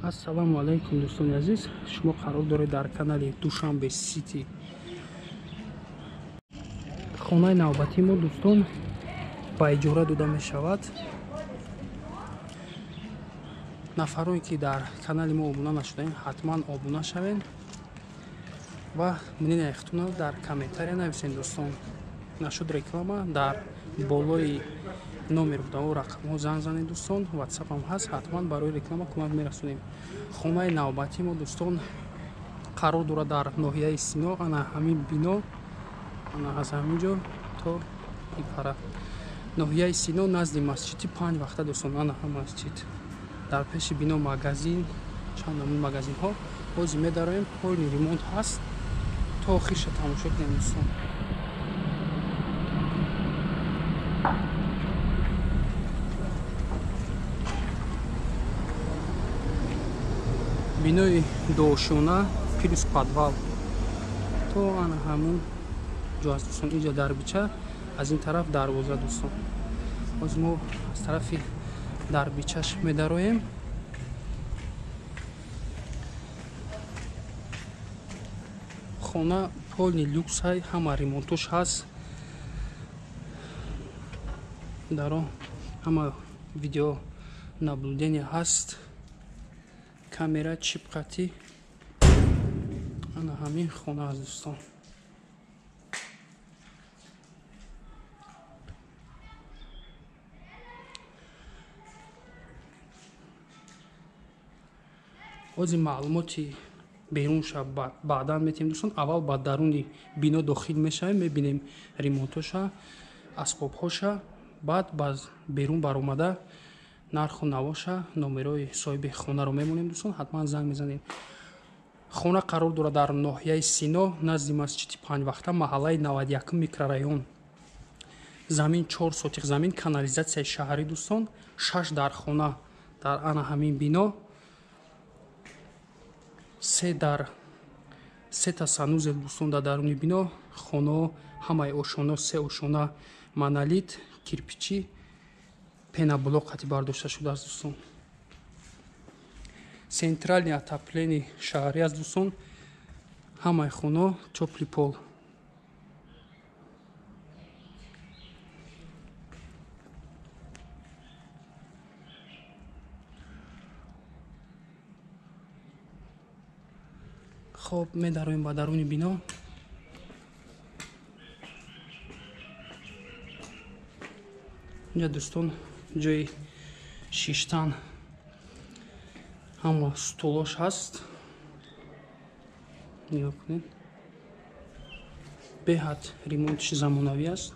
Ассалому алайкум дӯстони азиз, шумо қарор доред дар канали Душанбе Сити. Хонаи навбатии мо дӯстон ба иҷора дода мешавад. Нафарое ки дар канали мо обуна нашудаен, ҳатман обуна шавед ва мнения худтонро дар комментария нависед дӯстон. Нашуд реклама дар болои номер буда рақамҳо занг занед дӯстон, WhatsApp ҳам ҳаст, ҳатман барои реклама кӯмак мерасонем. Хонаи навбатии мо дӯстон қарор дорад дар ноҳияи Сино, ана ҳамин бино, ана аз ҳамин ҷо то ипара. Ноҳияи Сино назди масҷиди панҷ вақта дӯстон, ана ҳам масҷид. Дар пеши бино магазин, чанд намуд магазинҳо. Ҳозир медароем, полный ремонт ҳаст. То охирша тамошо кунем дӯстон. Бинои дуошона плюс подвал то ана ҳамун ҷо аст дӯстон. Инҷа дарбича, аз ин тараф дарвоза дӯстон. Ҳозир мо аз тарафи дарбичаш медароем. Хона полный люкс ҳай, ҳама ремонтош ҳаст. Дар он ҳама видео наблюдение ҳаст. Камера чип қатӣ. Ана ҳамин хона аст дӯстон. Ҳозир маълумоти берунша баъдан метиҳем дӯстон. Аввал ба даруни бино дохил мешавем, мебинем ремонтоша, асбобҳоша, баъд ба берун баромада нарху навоша, номерои соҳиби хонаро мемонем дӯстон, ҳатман занг мезанем. Хона қарор дорад дар ноҳияи Сино, назди масҷиди панҷвақта, маҳаллаи 91 микрорайон. Замин 4 сотих замин, канализатсияи шаҳрӣ дӯстон, 6 дар хона дар ана ҳамин бино, 3 та санузел дӯстон дар даруни бино. Хонаҳо ҳамаи ошона, 3 ошона монолит, кирпичи, пеноблок қати бардошта шудааст дӯстон. Центральный отопление шаҳрӣ аст дӯстон. Ҳамаи хонаҳо тёплый пол. Хоб, медароем ба даруни бино. Инҷа дӯстон ҷои шиштан, ҳама столош ҳаст. Нигоҳ кунед, беҳад ремонтиш замонавӣ аст.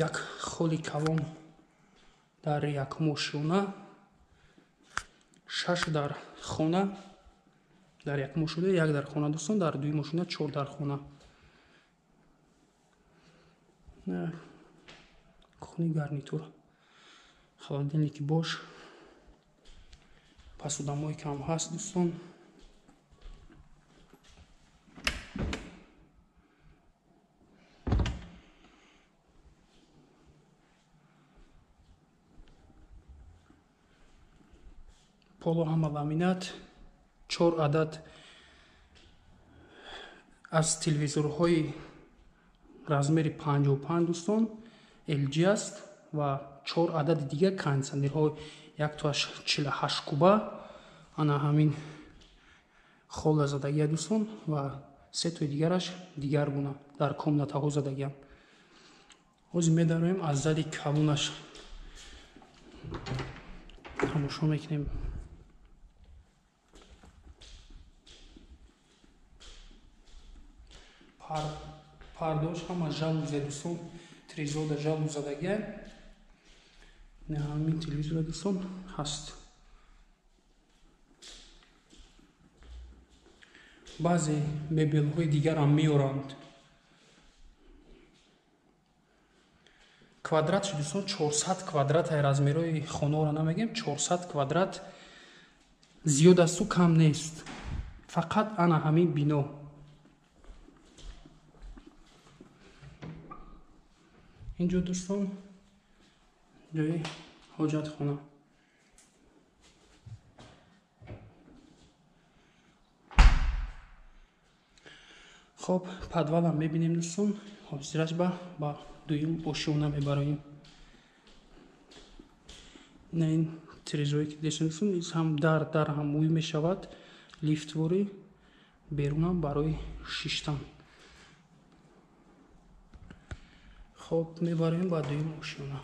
Як холи калон дар якум ошёна, 6 дар хона, дар якум ошёна 1 дар хона дӯстон, дар дуюм ошёна 4 дар хона. Кухни гарнитур, холодильники бош, посудомойка ҳам ҳаст дӯстон. Поло ҳама ламинат, 4 адад аз телевизорҳои размери 55 дӯстон LG аст ва 4 адади дигар кондитсионерҳо, яктоаш 48 куба, ана ҳамин хола задагия дӯстон, ва 3 тои дигараш дигаргуна дар комнатаҳо задагиям. Ҳозир медароем аз зали калонаш тамошо мекунем. Пардош ҳама жалюзи дӯстон, тризода жалюзи задагия. Ҳамин телевизора дӯстон ҳаст. Баъзе мебелҳои дигарам меоранд. Квадрат дӯстон 400 квадрат, ай размерҳои хонаро намегем, 400 квадрат зиёд асту кам нест. Фақат ана ҳамин бино. Инҷо дӯстон ҷои ҳоҷатхона. Хоб, подвалам мебинем дӯстон. Ҳозираш ба дуюм ошёна мебароем. На ин тирезое ки дидем дӯстон, ин ҳам дар ҳам ӯй мешавад, лифтворӣ, берунам барои шиштан. Хоб, мебароем ба дуюм ошёна.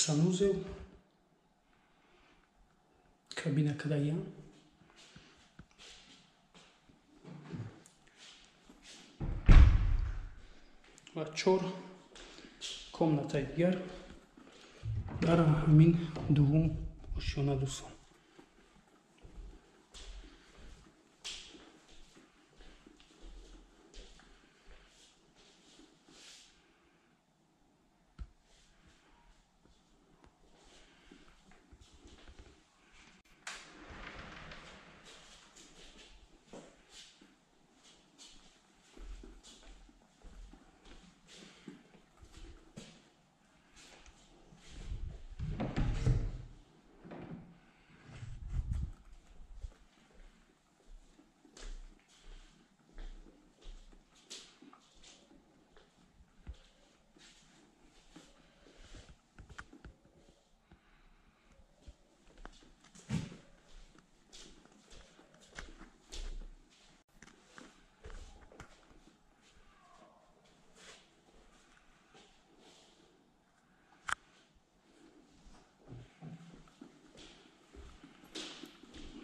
Санузел, кабина кадая. Ва 4 комнатаи дигар дар ҳамин дуввум ошёна дӯстон.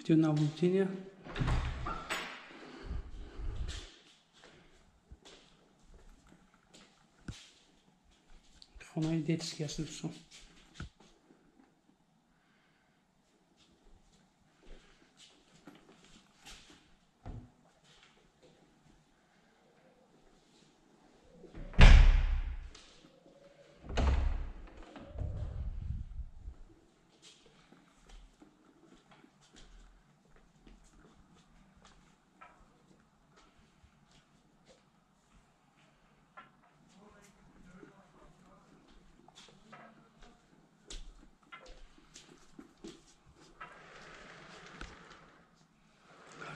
Видеонаблюдение. Хонаи детский аст дӯстон.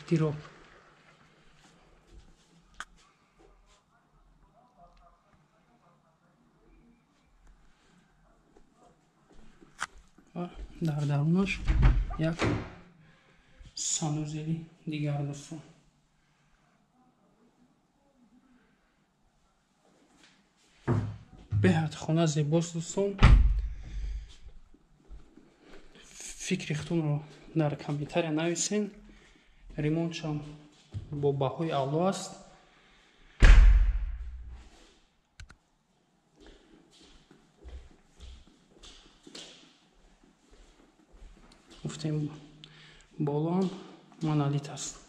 Гардероб. Ва дар дарунаш як санузели дигар дӯстон. Беҳад хона зебост дӯстон. Фикри худтонро дар комментария нависен. Ремонтшам бо баҳои аъло аст. Гуфтем болоам монолит аст.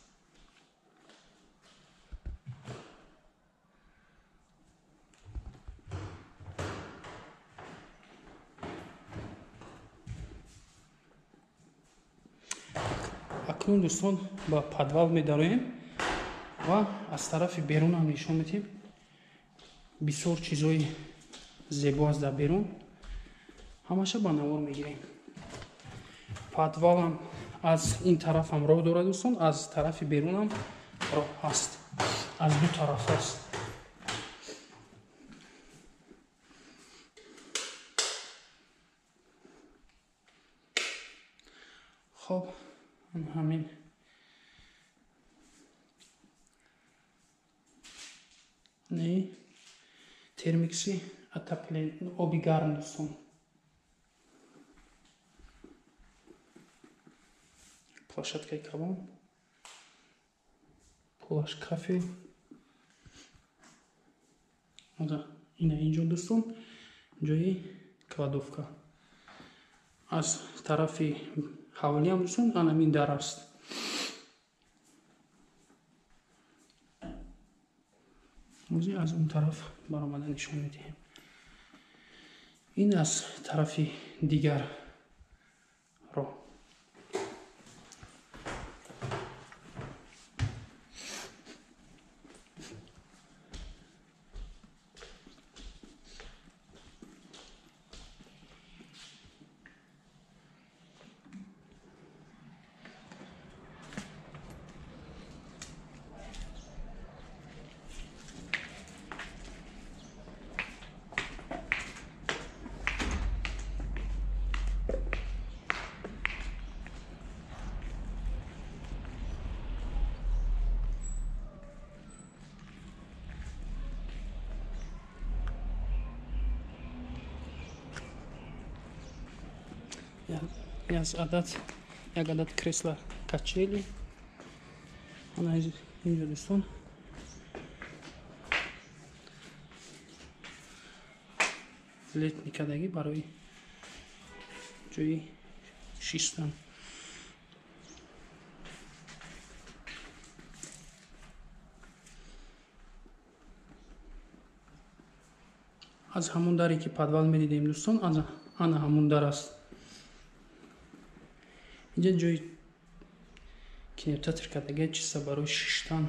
Акнун дӯстон ба подвал медароем ва аз тарафи берунам нишон медиҳем. Бисёр чизҳои зебо аст дар берун, ҳамаша ба навор мегирем. Подвалам аз ин тарафам роҳ дорад дӯстон, аз тарафи берунам роҳ ҳаст, аз ду тараф аст. Хоб, ҳамин не термикси отоплен оби гарм дӯстон. Площадкаи калон, полаш кафе. Ина инҷо дӯстон ҷои кладовка. Аз тарафи ҳавлиам дӯстон анамин дар аст. Аз он тараф баромада нишон медиҳем. Ин аз тарафи дигар роҳ. Як адад кресла качели. Ана инҷо дӯстон летний кадаги барои ҷои шиштан. Аз ҳамон даре ки подвал медидем дӯстон, аз ана ҳамон дар аст. Инҷа ҷои кинотеатр кардага чиста барои шиштан,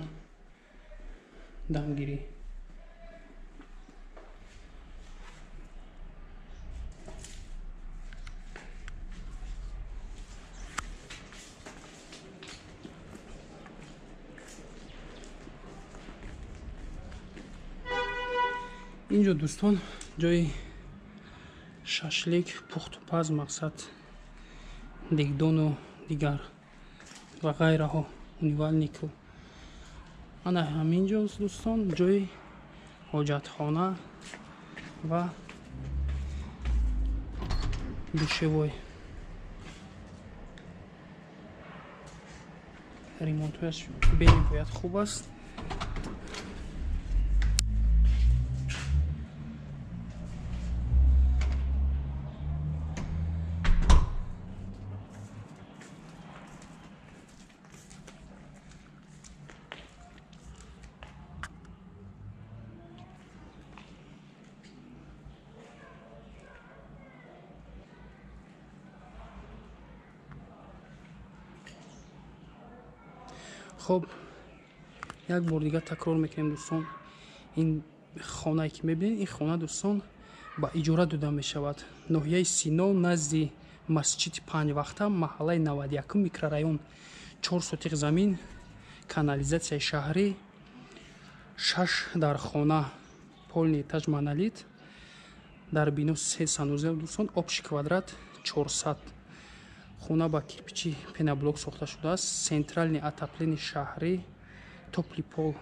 дамгирӣ. Инҷо дӯстон ҷои шашлик, пухтупаз, мақсад дегдону дигар ва ғайраҳо, унивалнику. Ана ҳамин ҷо дӯстон ҷои ҳоҷатхона ва душевой. Ремонтҳояш бениҳоят хуб аст. Хоб, як бор дигар такрор мекунем дӯстон. Ин хонае ки мебинед, ин хона дӯстон ба иҷора дода мешавад. Ноҳияи Сино, назди масҷиди Панҷвахта, маҳаллаи 91 микрорайон, 4 сотиқ замин, канализатсияи шаҳрӣ, 6 дар хона, полный этаж монолит, дар бино 3 санузел дӯстон, общий квадрат 400. Хона ба кирпичи пеноблок сохта шудааст. Центральный отопление шаҳрӣ, топли пол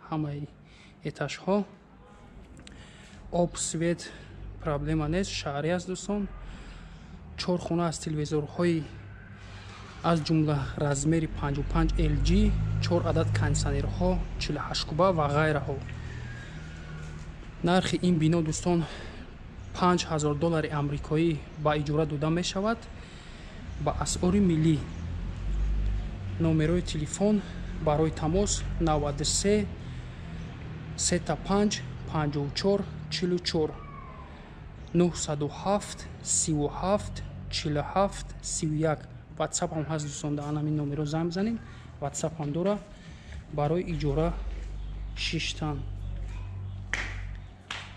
ҳамаи этажҳо, об, свет проблема нест, шаҳрӣ аст дӯстон. 4 хона аз телевизорҳои аз ҷумла размери 55 LG, 4 адад кондитсионерҳо 48 куба ва ғайраҳо. Нархи ин бино дӯстон 5000 доллари амрикоӣ ба иҷора дода мешавад ба асъори миллӣ. Номерои телефон барои тамос 93 35 54 44 907 37 47 31. WhatsApp ҳам ҳаст дӯстон, дар ҳамин номеро занг бизанед. WhatsApp ҳам дора барои иҷора шиштан.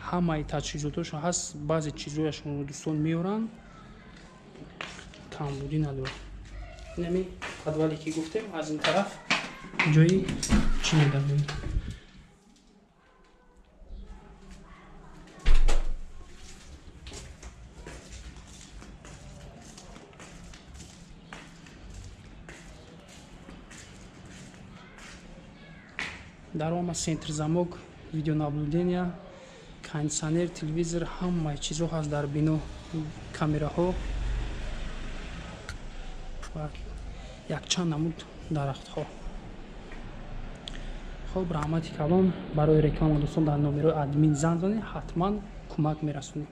Ҳамаи таҷҳизотошон ҳаст, баъзе чизҳояшонро дӯстон меоранд, камбудӣ надорад. Инами подвале ки гуфтем, аз ин тараф ҷои чӣ медарем. Дар ама центр замок, видеонаблюдения, кондиционер, телевизор, ҳамаи чизҳо ҳаст дар бино, камераҳо ва якчанд намуд дарахтҳо. Хоб, раҳмати калон. Барои реклама, дӯстон, дар номерои админ занг занед, ҳатман кӯмак мерасонем.